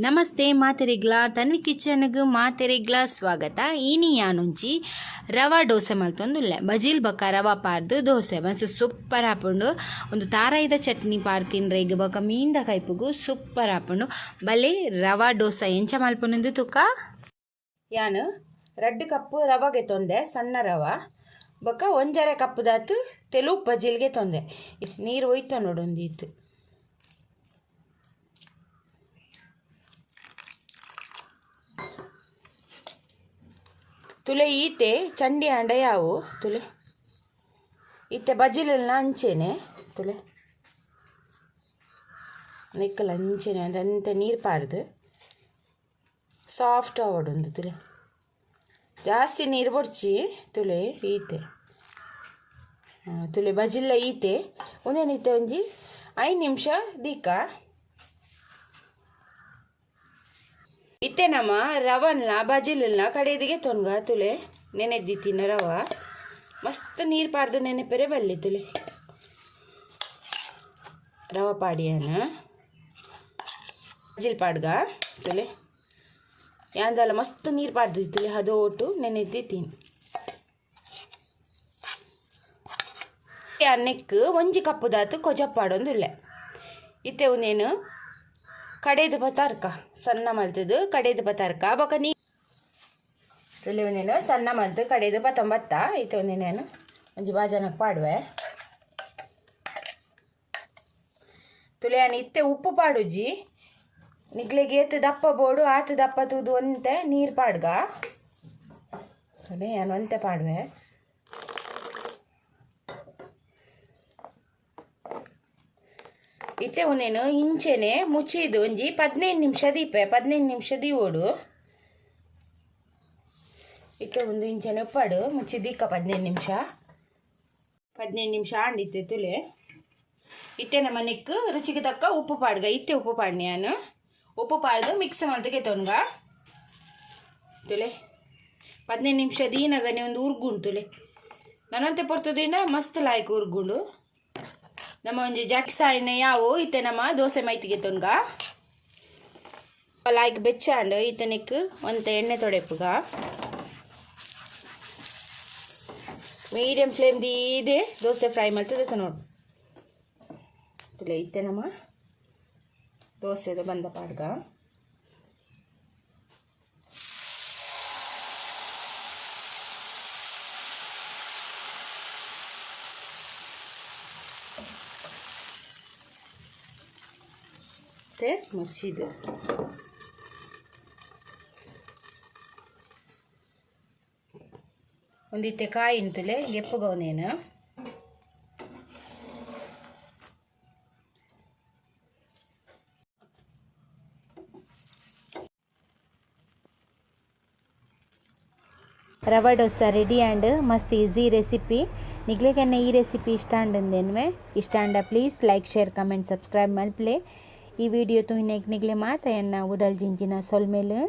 ನಮಸ್ತೆ ಮಾತೆರೆಗ್ಲಾ ತನ್ವಿ ಕಿಚನ್ಗ್ ಮಾತೆರೆಗ್ಲಾ ಸ್ವಾಗತ. ಇನಿ ಯಾನುಂಚಿ ರವಾ ದೋಸೆ ಮಲ್ತೊಂದುಲ್ಲೆ. ಬಜಿಲ್ ಬೊಕ್ಕ ರವಾ ಪಾಡ್ದು ದೋಸೆ ಮಸ್ತ್ ಸೂಪರ್ ಆಪುಂಡು. ಒಂದು ತಾರಾಯಿದ ಚಟ್ನಿ ಪಾಡ್ ತಿನ್ರೆಗ್ ಬೊಕ್ಕ ಮೀನ್ದ ಕೈಪುಗು ಸೂಪರ್ ಆಪುಂಡು. ಬಲೆ ರವಾ ದೋಸೆ ಎಂಚ ಮಲ್ಪುನುಂದು ತುಕ. ಯಾನ್ ರಡ್ಡ್ ಕಪ್ ರವೆ ಗೆತೊಂದೆ, ಸಣ್ಣ ರವಾ ಬೊಕ್ಕ ಒಂಜರೆ ಕಪ್ ದಾತ್ ತೆಲು ಬಜಿಲ್ಗೆ ಗೆತೊಂದೆ. ನೀರು ಒಯ್ತ ನೋಡೊಂದಿತ್ತು. ತುಲೆ ಈತೆ ಚಂಡಿ ಆಂಡ ಯಾವು ತುಲೆ ಇತ್ತೆ ಬಜಿಲನ್ನ ಅಂಚೆನೆ ತುಲೆ ನಿಕ್ಕಲ ಅಂಚೆನೆ ಅಂತೆ ನೀರು ಪಾಡ್ದು ಸಾಫ್ಟ್ ಆವಡೊಂದು ತುಲೆ. ಜಾಸ್ತಿ ನೀರು ಬೊಡ್ಚಿ ತುಲೆ ಈತೆ ತುಲೆ ಬಜಿಲ್ಲ ಈತೆ ಒಂದೇನಿತ್ತೆ ಒಂಜಿ 5 ನಿಮಿಷ ದೀಕ. ಇತ್ತೆ ನಮ್ಮ ರವನ್ಲ ಬಜಿಲನ್ನ ಕಡೆದಿಗೆ ತೊನ್ಗ ತುಲೆ ನೆನೆದ್ದಿತ್ತಿನ ರವ ಮಸ್ತ್ ನೀರು ಪಾಡ್ದು ನೆನೆಪೆರೆ ಬಲ್ಲಿ ತುಲೆ ರವ ಪಾಡಿಯನ ಬಜಿಲ್ ಪಾಡ್ಗ ತುಲೆ ಯಾಂದಲ್ಲ ಮಸ್ತ್ ನೀರು ಪಾಡ್ದು ತುಲೆ ಅದು ಒಟ್ಟು ನೆನೆದ್ದಿತ್ತೀನಿ. ಅನ್ನಕ್ಕೆ ಒಂಜಿ ಕಪ್ಪುದಾತು ಕೊಜಪ್ಪಾಡೊಂದುಲ್ಲೆ. ಇತ್ತೆ ಒಂದೇನು ಕಡೆದು ಪತಾರ್ಕ ಸಣ್ಣ ಮಲ್ತದು ಕಡೆದು ಪತಾರ್ಕ ಬೊಕ ನೀ ತುಲೆ ಒಂದೇನು ಸಣ್ಣ ಮಲ್ತು ಕಡೆದು ಪತ್ತೊಂಬತ್ತ. ಇತ್ತೆ ಒಂದೇನೇನು ಒಂಜಿ ಬಾಜನಕ್ಕೆ ಪಾಡುವೆ ತುಲೆ. ಇತ್ತೆ ಉಪ್ಪು ಪಾಡುಜಿ. ನಿಗ್ಲೆಗೆ ಏತು ದಪ್ಪ ಬೋಡು ಆತು ದಪ್ಪ ತೂದು ಒಂತೆ ನೀರು ಪಾಡ್ಗ ತುಲೆ ಯಾನ್ ಒಂತೆ ಪಾಡುವೆ. ಇತ್ತೆ ಒಂದೇನು ಇಂಚೆನೆ ಮುಚ್ಚಿದು ಒಂಜಿ 15 ನಿಮಿಷ ದೀಪೆ 15 ನಿಮಿಷ ದೀವೋಡು. ಇತ್ತೆ ಒಂದು ಇಂಚೆನೆ ಉಪ್ಪಾಡು ಮುಚ್ಚಿ ದೀಕ 15 ನಿಮಿಷ 15 ನಿಮಿಷ ಆಂಡಿತ್ತೆ ತುಲೆ. ಇತ್ತೆ ನಮ್ಮ ನೆಕ್ ರುಚಿಗೆ ತಕ್ಕ ಉಪ್ಪು ಪಾಡ್ಗ. ಇತ್ತೆ ಉಪ್ಪು ಪಾಡ್ನಿ ನಾನು ಉಪ್ಪು ಪಾಡ್ದು ಮಿಕ್ಸ್ ಮಲ್ತಗೆ ತೊನ್ಗ ತುಲೆ. 15 ನಿಮಿಷ ದೀನಗನೆ ಒಂದು ಉರ್ಗುಂಡು ತುಲೆ. ನನ್ನಂತೆ ಪೊರ್ತುದಿನ ಮಸ್ತ್ ಲಾಯ್ಕ್ ಉರ್ಗುಂಡು. ನಮ್ಮ ಒಂಜಿ ಜಟ್ಸಾಯಿನ ಯಾವು ಇತ್ತೆ ನಮ್ಮ ದೋಸೆ ಮೈತಿಗೆ ತೊನ್ಗ ಲಾಯ್ಕ್ ಬೆಚ್ಚಾಂಡು. ಇತ್ತನೆಕ್ ಒಂತೆ ಎಣ್ಣೆ ತೊಡೆಪುಗ ಮೀಡಿಯಂ ಫ್ಲೇಮ್ ದೀದೆ ದೋಸೆ ಫ್ರೈ ಮಲ್ತದೆ ನೋಡು ತುಲೆ. ಇತ್ತೆ ನಮ್ಮ ದೋಸೆದು ಬಂದ ಪಾಡ್ಗ. ಮುಚ್ಚಿದ್ದು ಒಂದಿತ್ತೆ ಕಾಯಿ ತುಲೆ ಗೆಪ್ಪುಗವನೇನು. ರವಾ ದೋಸೆ ರೆಡಿ ಆ್ಯಂಡ್ ಮಸ್ತ್ ಈಸಿ ರೆಸಿಪಿ. ನಿಗ್ಲೆಗೆನ್ನ ಈ ರೆಸಿಪಿ ಇಷ್ಟ ಅಂಡೇನ್ವೆ ಇಷ್ಟ ಅಂಡ please like share comment subscribe ಮಲ್ಪ್ಲೆ. ಈ ವಿಡಿಯೋ ತುಯ್ನೆಕ್ ನಿಗ್ಲೆ ಮಾತ ಎನ್ನ ಉಡಲ್ ಜಿಂಜಿನ ಸೊಲ್ಮೆಲು.